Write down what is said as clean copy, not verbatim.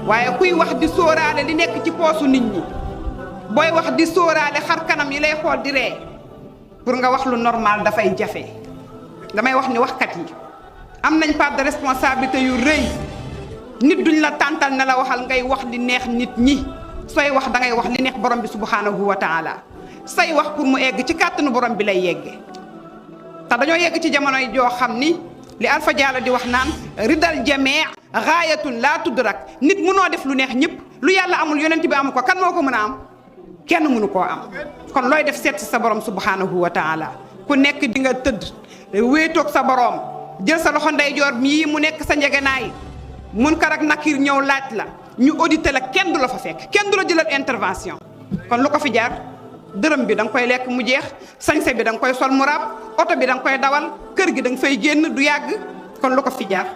waaye kuy wax di sóoraale li nekk ci poosu nit ñi booy wax di sóoraale xar kanam yi lay xool di ree pour nga wax lu normal dafay jafe. damay wax ni waxkat yi am nañ part de responsabilité yu rëy nit duñ la tàntal ne la waxal ngay wax li neex nit ñi sooy wax dangay wax li neex borom bi subhanahu wa taala say wax pour mu egg ci kàttanu borom bi lay yegge te dañoo yegg ci jamonoy joo xam ni li Alpha Diallo di wax naan ridal jamee gaayatun laa tudrak nit mënoo def lu neex ñëpp lu yàlla amul yonent bi amu ko kan moo ko mën a am kenn mënu koo am kon looy def seet si sa borom subhanahu wa taala ku nekk di nga tëdd wéetoog sa borom jël sa loxo ndeyjoor mii mu nekk sa njegenaay Munkar ak Nakiir ñëw laaj la ñu audité la kenn du la fa fekk kenn du la jëlal intervention kon lu ko fi jaar dërëm bi da nga koy lekk mu jeex sañse bi da nga koy sol mu raab oto bi da nga koy dawal kër gi da nga fay génn du yàgg kon lu ko fi jaar